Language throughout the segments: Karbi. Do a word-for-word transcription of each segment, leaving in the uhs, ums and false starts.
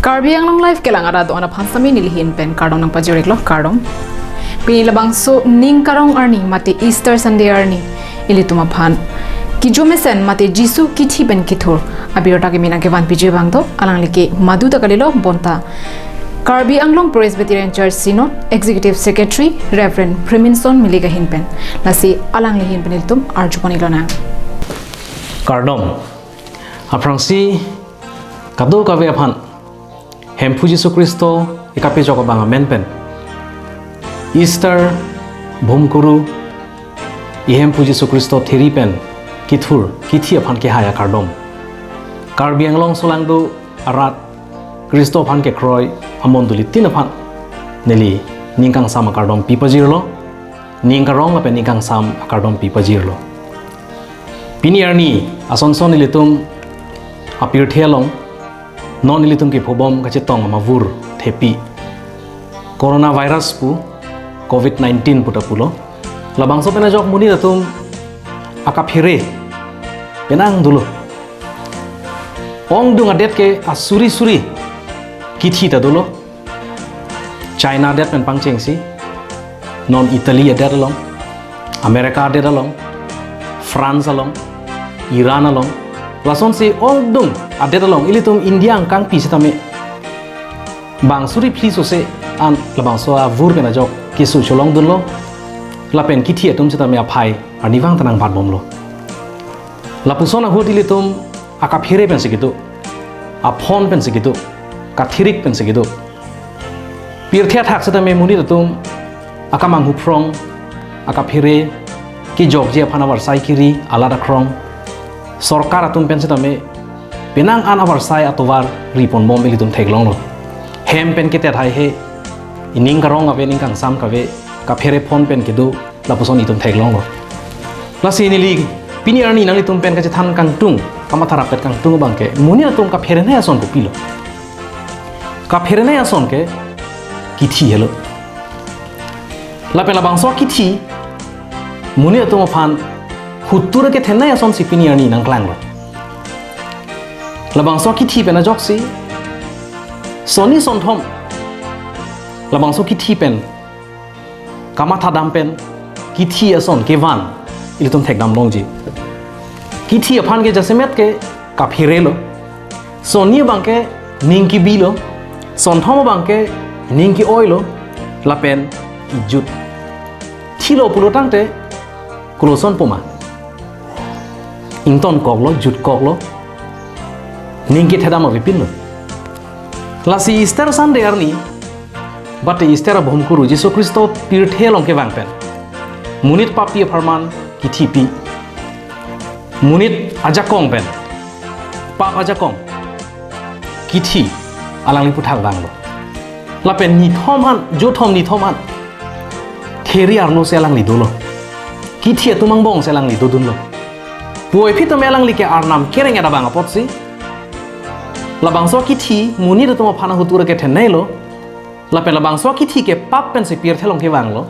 Karbi Anglong Live kelang arat do-an aphan sitame neli ahin pen kardom nangpajir-iklo, kardom. Pini labangso ning karong arni mate Easter Sunday arni ilitum aphan kejomesen mate Jisu kithi pen kethur abirta kimi nangkevan piji abang do, alangli ke madu ta kalilo bonta Karbi Anglong Presbyterian Church Synod Executive Secretary Reverend Preminson Milik ahin pen. Lasi alangli ahin pen ilitum arju pon-ik lonang. Kardom. Aphrangsi kadokave aphan Hemphu Jisu Khristo ekapejok abang amen pen Easter bhumkuru Ihemphu Jisu Khristo thiri pen kethur kithi aphan kehai akardom. Karbi Anglong solangdo arat Khristo aphan kekroi amondolitin aphan neli ning kangsam akardom pipajirlo, ning karong lapen ning kangsam akardom pipajirlo. Pini arni asonson ilitum apirthe along non ilitum kephobom kachetong amavur thepi coronavirus pu, covid nineteen pu ta pulo. Labangso pen ajok monit atum akaphere penang dolo. Ongdung adet ke asuri suri kithi ta dolo. China adet pen pangchengsi, non Italy adet along, America adet along, France along, Iran along, lasonsi ongdung adet along ilitum India angkangpi sitame bang suri phli sose an labangso avur pen ajok keso cholongdunlo, lapen kithi atum sitame aphai arnivang ta nangbatbomlo. Lapuson ahut ilitum akaphere pensi kedo, aphon pensi kedo, kathirik pensi kedo. Pirthe athak sitame monit atum akamanghu phrong, akaphere, kejokji aphan avarsai kiri, alat akrong. Sorkar atum pen sitame penang an avarsai atovar riponbom ilitum theklonglo. Hem pen ketet haihe, ining karong ave, ning kangsam kave, kaphere phon pen kedo, lapuson itum theklonglo. Lasi neli pini arni nanglitum pen kachethan kangtung, kamatha rapet kangtung abang ke, monit atum kapherenei ason kopilo? Kapherenei ason ke kithi helo. Lapen labangso kithi monit atum aphan hutur kethenei asonsi pini arni nangklanglo. Labangso kithi pen ajoksi sonni sonthom labangso kithi pen kamathadam pen kithi ason kevan ilitum thekdam longji. Kithi aphan ke jasemet ke kapherelo, sonni abang ke ning kebilo, sonthom abang ke ning ke-oilo, lapen kejut. Thilo pulo tangte koloson poma, ingtonkoklo, jutkoklo, ning kethedam avepinlo. Lasi Easter Sunday arni, bate Easter abhumkuru Jisu Khristo pirthe along kevang pen monit papi apharman kithipi, monit ajakong pen, pap ajakong kithi alangli aphuthak vanglo. Lapen nithom an, jothom nithom an theri arlo si alangli dolo. Kithi atum angbong si alangli dodunlo. Puvoiphit tame alangli ke arnam kereng-et abang apotsi labangso kithi monit atum aphan ahutur kethenneilo. Lapen labangso kithi ke pap pensi pirthe along kevanglo.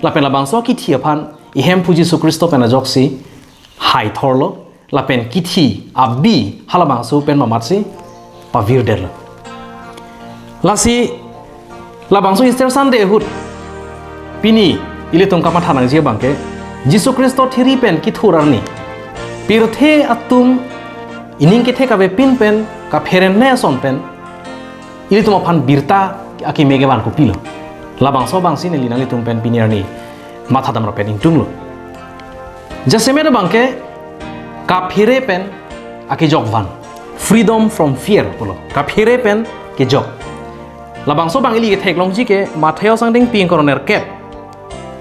Lapen labangso kithi aphan Ihemphu Jisu Khristo pen ajoksi haithorlo, lapen kithi abi halabangso pen mamatsi pavirdetlo. Lasi labangso Easter Sunday ahut pini ilitum kamatha nangji abang ke Jisu Khristo thiri pen kethur arni pirthe atum ining kethek avepin pen kapherenei ason pen ilitum aphan birta akeme kevan kopilo. Labangso abangsi neli nanglitum pen pini arni mathadam rapet ingtunglo. Jasemet abang ke kaphere pen akejok van. Freedom from fear pulo. Kaphere pen kejok. Labangso abang ili ketheklongji ke Mathaios angdengpi ingkoi ra nerkep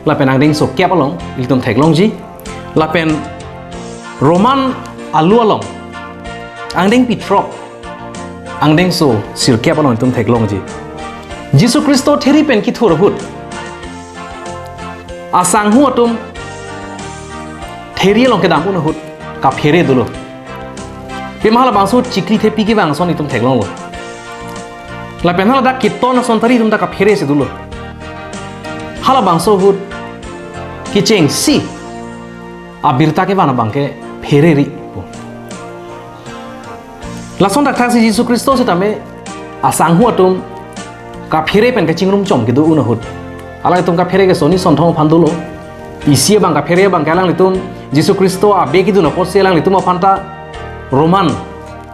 lapen angdengso kep along ilitum theklongji. Lapen Roman alu along angdengpi throk angdengso sirkep along ilitum theklongji. Jisu Khristo thiri pen kethur ahut asangho atum theri along kedam un ahut kaphere dolo. Pima halabangso chikli thepi kevang ason itum theklonglo. Lapen haladak keton ason tari atum ta kaphere si dolo. Halabangso ahut kechengsi abirta kevan abang ke phereri pu. Lason thakthaksi Jisu Khristo sitame asangho atum kaphere pen kachingrum chom kedo un ahut, alanglitum kaphere ke soni sonthong aphan dolo. Isi abang kaphere abangke alanglitum Jisu Khristo abe kedun apotsi alanglitum aphan ta Roman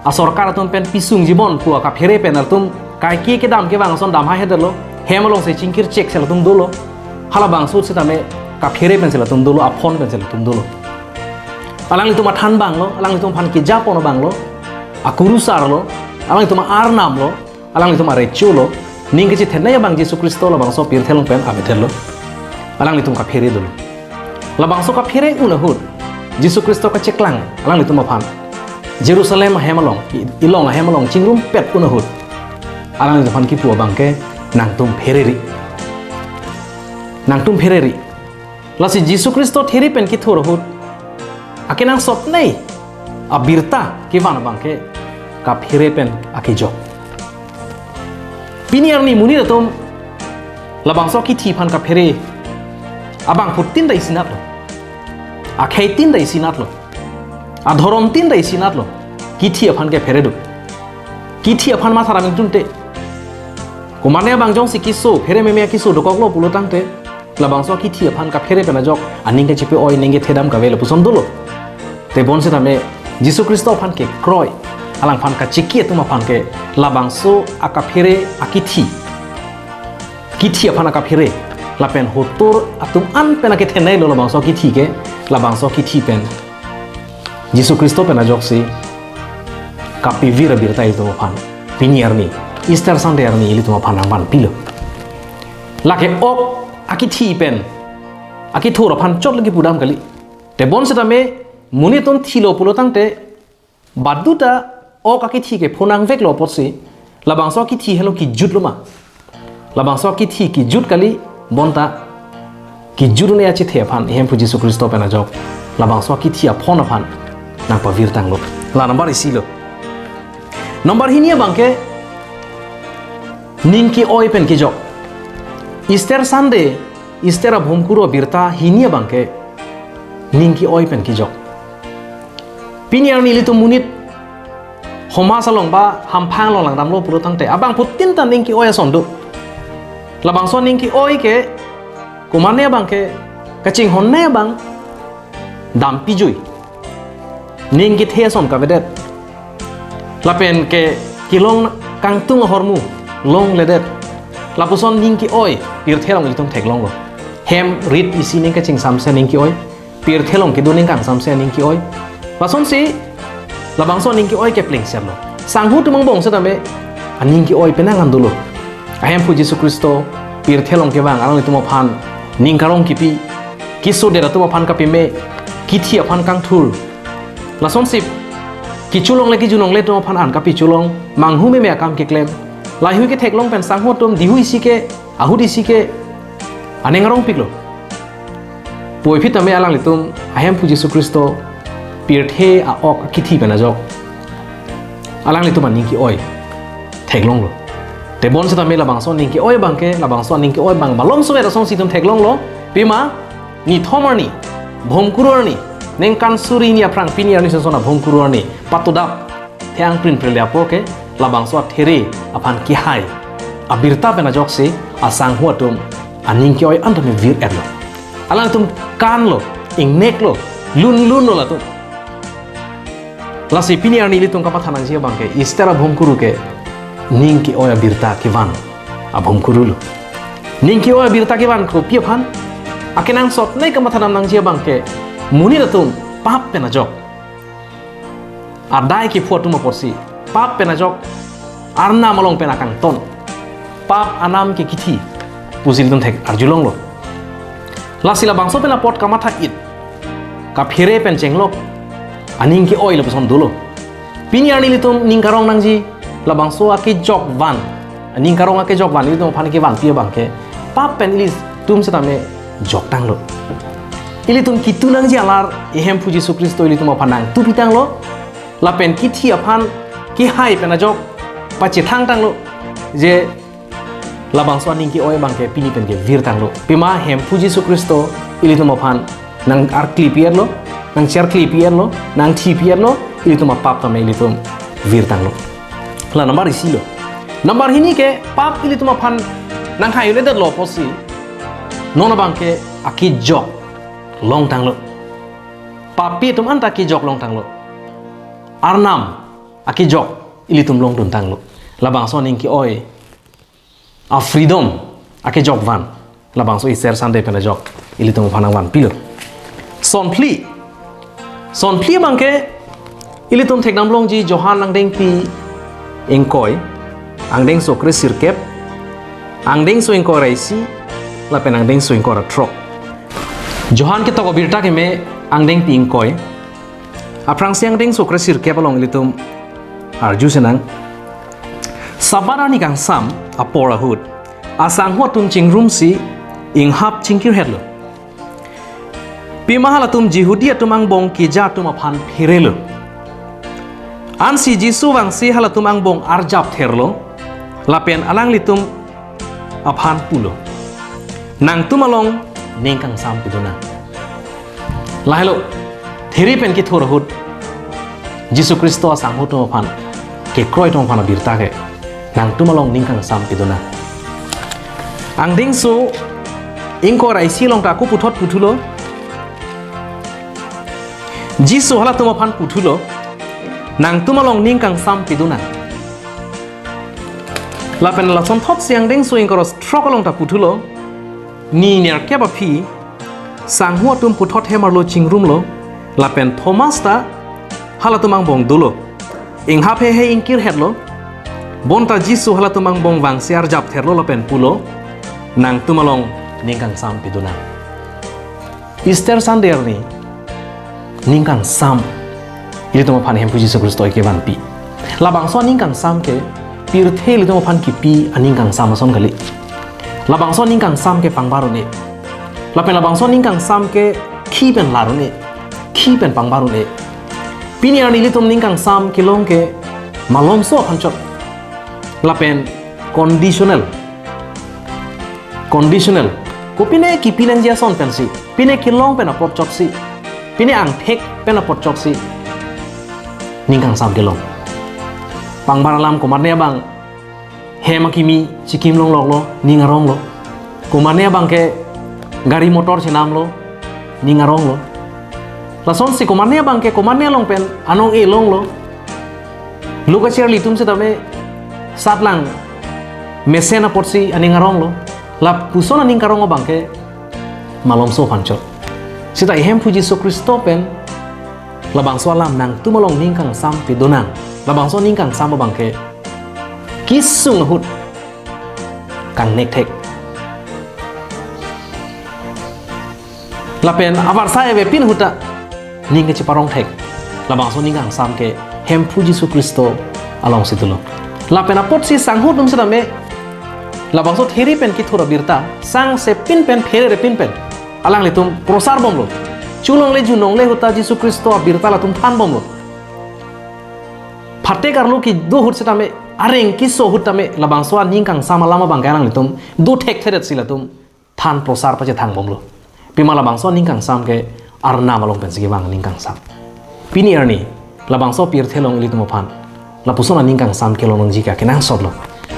asorkar atum pen pisung jibon pu akaphere pen atum kaike kedam kevang ason dam haihe detlo. Hem alongsi chingkir chek si latum dolo. Halabangso sitame kaphere pensi latum dolo, aphon pensi latum dolo. Alanglitum athan abanglo, alanglitum aphan kejapon abanglo, akurusarlo, alanglitum arnamlo, alanglitum arecholo, ning kachethenei abang Jisu Khristo labangso pirthe along pen avedetlo. Alanglitum kaphere dolo. Labangso kaphere un ahut Jisu Khristo kacheklang alanglitum aphan Jerusalem ahem along, i- ilong ahem along chingrumpet un ahut, alanglitum aphan kipu abangke, nangtum phereri. Nangtum phereri. Lasi Jisu Khristo there pen kethur ahut akenangsotnei abirta kevan abangke kaphere pen akejok. Pini arni monit atum labangso akithi aphan kaphere abangphutin ta isinatlo. Akheitin ta isinatlo. Adhorom tin ta isinatlo. Kithi aphan kephere do. Kithi aphan matha ram ingtunte. Komatne abang jongsi keso, phere meme keso dokoklo pulo tangte, labangso akithi aphan kaphere pen ajok aning kachepe-oi, ning kethedam kave lapuson dolo. Tebon sitame Jisu Khristo aphan kekroi, alangphan kachiki atum aphan ke labangso akaphere akithi, kithi aphan akaphere, lapen hotur atum an pen akethenei lo labangso akithi ke, labangso akithi pen Jisu Khristo pen ajoksi kapivir abirta ilitum aphan pini arni, Easter Sunday arni ilitum aphan nangvanpilo. Lake ok akithi pen akethur aphan chot lagi pudam kali. Tebon sitame monit atum thilo pulo tangte, baduta ok akithi ke phonang veklo apotsi, labangso akithi helo kijutlo ma. Labangso akithi kijut kali, bonta kijut un-e achethe aphan Ihemphu Jisu Khristo pen ajok labangso akithi aphon aphan nangpavirtanglo. La number isi lo. Number hini abangke ning ke-oi pen kejok. Easter Sunday, Easter abhomkuru abirta hini abangke ning ke-oi pen kejok. Pini arni ilitum monit homaj along ba hamphang along langdamlo pulo tangte, abangphutin ta ning ke-oi ason do. Labangso ning ke-oi ke komatne abangke kachinghonnei abang dampi jui, ning kethe ason kavedet, lapen ke kelong kangtung ahormu longledet, lapuson ning ke-oi pirthe along ilitum theklonglo. Hem rit isi ning kachingsamse ning ke-oi, pirthe along kedo ning kangsamse ning ke-oi. Lasonsi labangso ning ke-oi ke plengserlo. Sangho atum angbong sitame aning ke-oi penang an dolo. Ahemphu Jisu Khristo pirthe along kevang alanglitum aphan ning karong kipi, kesodet atum aphan kapeme, kithi aphan kangthur, lasonsi kecholong le kejunong le atum aphan an kapecholong, manghu meme akam keklem, laheihui ketheklong pen sangho atum dihui isi ke, ahut isi ke aning arongpiklo. Puvoiphit tame alanglitum ahemphu Jisu Khristo pirthe a-ok akithi pen ajok alanglitum aning ke-oi theklonglo. Tebon sitame labangso ning ke-oi abangke, labangso ning ke-oi abang malomso vet asonsi itum theklonglo. Pima, nithom arni, bhomkuru arni, ningkan suri hini aphrang pini arni sonson abhomkuru arni patudap the-ang prinprele apor ke labangso athere aphan kehai abirta pen ajoksi asangho atum aning ke-oi an tame vir-etlo. Alangtum kanlo, ingneklo, lunlunlo latum. Lasi pini arni ilitum kamatha nangji abangke Easter abhomkuru ke ning ke-oi abirta kevan abhomkurulo. Ning ke-oi abirta kevan kopi aphan? Akenangsotnei kamathadam nangji abangke monit atum pap pen ajok, adai kephu atum apotsi, pap pen ajok arnam along pen akangton, pap anam ke kithi pusi ilitum thek arjulonglo. Lasi labangso pen apot kamatha-it, kaphere pen chenglok aning ke-oi lapuson dolo. Pini arni ilitum ning karong nangji labangso akejok van, ning karong akejok van ilitum aphan kevanpi abangke pap pen ilitum sitame joktanglo. Ilitum kitu nangji alar Ihemphu Jisu Khristo ilitum aphan nangtupitanglo, lapen kithi aphan kehai pen ajok pachethangtanglo, je labangso aning ke-oi abangke pini pen ke virtanglo. Pima Hemphu Jisu Khristo ilitum aphan nang-arkli pi-etlo, nangcherkli pi-etlo, nangthi pi-etlo, ilitum apap tame ilitum virtanglo. La number isi lo. Number hini ke pap ilitum aphan nang hai le det lo pusi, non abang ke akejok longtanglo. Papi atum anta akejok longtanglo. Arnam akejok ilitum longduntanglo. Labangso aning ke-oi a freedom akejok van. Labangso Easter Sunday pen ajok ilitum aphan nangvanpilo. Son phli. Son phli abang ke ilitum thekdam longji Johan angdengpi ingkoi, angdengso kre sirkep, angdengso ingkoi ra isi, lapen angdengso ingkoi ra throk. Johan ketok abirta keme angdengpi ingkoi. Aphrangsi angdengso kre sirkep along ilitum arju sinang. Sabat arni kangsam apor ahut, asangho atum chingrumsi inghap chingkirhetlo. Pima halatum Jihudi atum angbong keja atum aphan pherelo. Ansi Jisu vangsi halatum angbong arjaptherlo, lapen alanglitum aphan pulo, "Nangtum along ning kangsam pidunang." Lahelo, theri pen kethur ahut Jisu Khristo asangho atum aphan, kekroi atum aphan abirta ke, "Nangtum along ning kangsam pidunang." Angdengso ingkoi ra isi along ta ako puthot puthulo. Jisu halatum aphan puthulo, "Nangtum along ning kangsam pidunang." Lapen lasonthotsi angdengso ingkoi ra throk along ta puthulo, ni nerkep aphi, sangho atum puthot hem arlo chingrumlo, lapen Thomas ta halatum angbong dolo. Inghap heihei ingkirhetlo, bonta Jisu halatum angbong vangsi arjaptherlo lapen pulo, "Nangtum along ning kangsam pidunang." Easter Sunday arni ning kangsam ilitum aphan Hemphu Jisu Khristo ike vanpi. Labangso aning kangsam ke pirthe ilitum aphan kipi aning kangsam ason kali. Labangso aning kangsam ke pangbar un-e. Lapen labangso aning kangsam ke khi pen lar un-e, khi pen pangbar un-e. Pini arni ilitum ning kangsam kelong ke malomso aphan chot. Lapen conditional. Conditional. Kopine kipi nangji ason pensi, pine kelong pen apot chotsi, pine angthek pen apot chotsi ning kangsam kelong. Pangbar alam komatne abang hem akimi chikim longloklo, ning aronglo. Komatne abang ke gari motor chenamlo, ning aronglo. Lasonsi komatne abang ke komatne along pen anong-e longlo. Lo kacharli atum setame satlang mesen apotsi aning aronglo. Lapuson aning karong abang ke malomso aphan chot. Seta Hemphu Jisu Khristo pen labangso alam, "Nangtum along ning kangsam pidunang." Labangso ning kangsam abang ke kesung ahut kangnek thek. Lapen abarsa ave pin ahut ta ning kacheparong thek. Labangso ning kangsam ke Hemphu Jisu Khristo alongsi dolo. Lapen apotsi sangho atum setame labangso theri pen kethur abirta, sang se pin pen, pherere pin pen alanglitum prosar bomlo. Cholongle junongle ahut ta Jisu Khristo abirta latum than bomlo. Phate karlu kedo ahut setame, areng keso ahut tame, labangso aning kangsam alam abang ke alanglitum do thekthedetsi latum than prosar pachethang bomlo. Pima labangso aning kangsam ke Arnam along pensi kevang aning kangsam. Pini arni labangso pirthe along ilitum aphan lapuson aning kangsam kelong nangji ke akenangsotlo.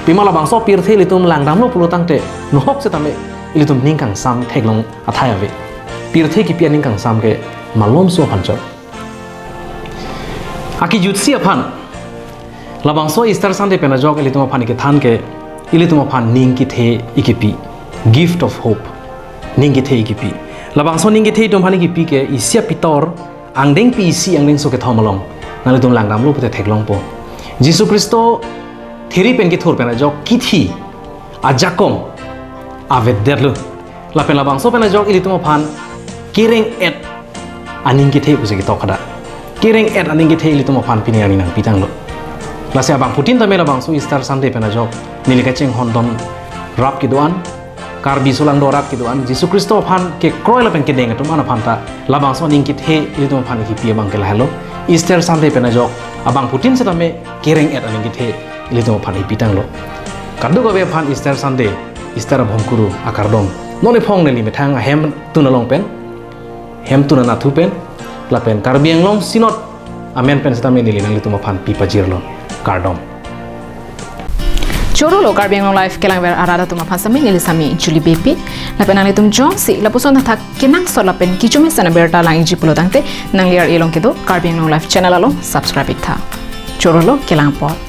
Pima labangso pirthe ilitum langdamlo pulo tangte, nohok setame ilitum ning kangsam theklong athai ave. Pirthe kipi aning kangsam ke malomso aphan chot. Akejutsi aphan, labangso Easter Sunday pen ajok ilitum aphan ikethan ke, ilitum aphan ning kethe ikipi. Gift of hope. Ning kethe ikipi. Labangso ning kethe itum aphan ikipi ke, isi aPitor, angdengpi isi angdengso kethom along nanglitum langdamlo pute theklongpo. Jisu Khristo theri pen kethur pen ajok kithi ajakong avedetlo. Lapen labangso pen ajok ilitum aphan kereng-et aning kethe pusi ketok hadak. Kereng-et aning kethe ilitum aphan pini arni nangpitanglo. Lasi abangphutin tame labangso Easter Sunday pen ajok neli kachinghondun rap kedo-an, Karbi solangdo arat kedo-an, Jisu Khristo aphan kekroi lapen kedeng atum an aphan ta labangso aning kethe ilitum aphan ikipi abang ke lahelo. Easter Sunday pen ajok abangphutin setame kereng-et aning kethe ilitum aphan ipitanglo. Kadokave aphan Easter Sunday, Easter abhongkuru akardom. Non ephong neli methang ahemtun along pen, hemtun anatthu pen, lapen Karbi Anglong Synod amen pen setame neli nanglitum aphan pipajirlo. Kardom. Choro lo Karbi Anglong Live kelangver arat atum aphan sami neli sami Julie Beypi. Lapen nanglitum jongsi lapuson athak kenangsot lapen kechomesen abirta langji pulo tangte nangli arlong kedo Karbi Anglong Live channel along subscribe iktha. Choro lo kelang apot.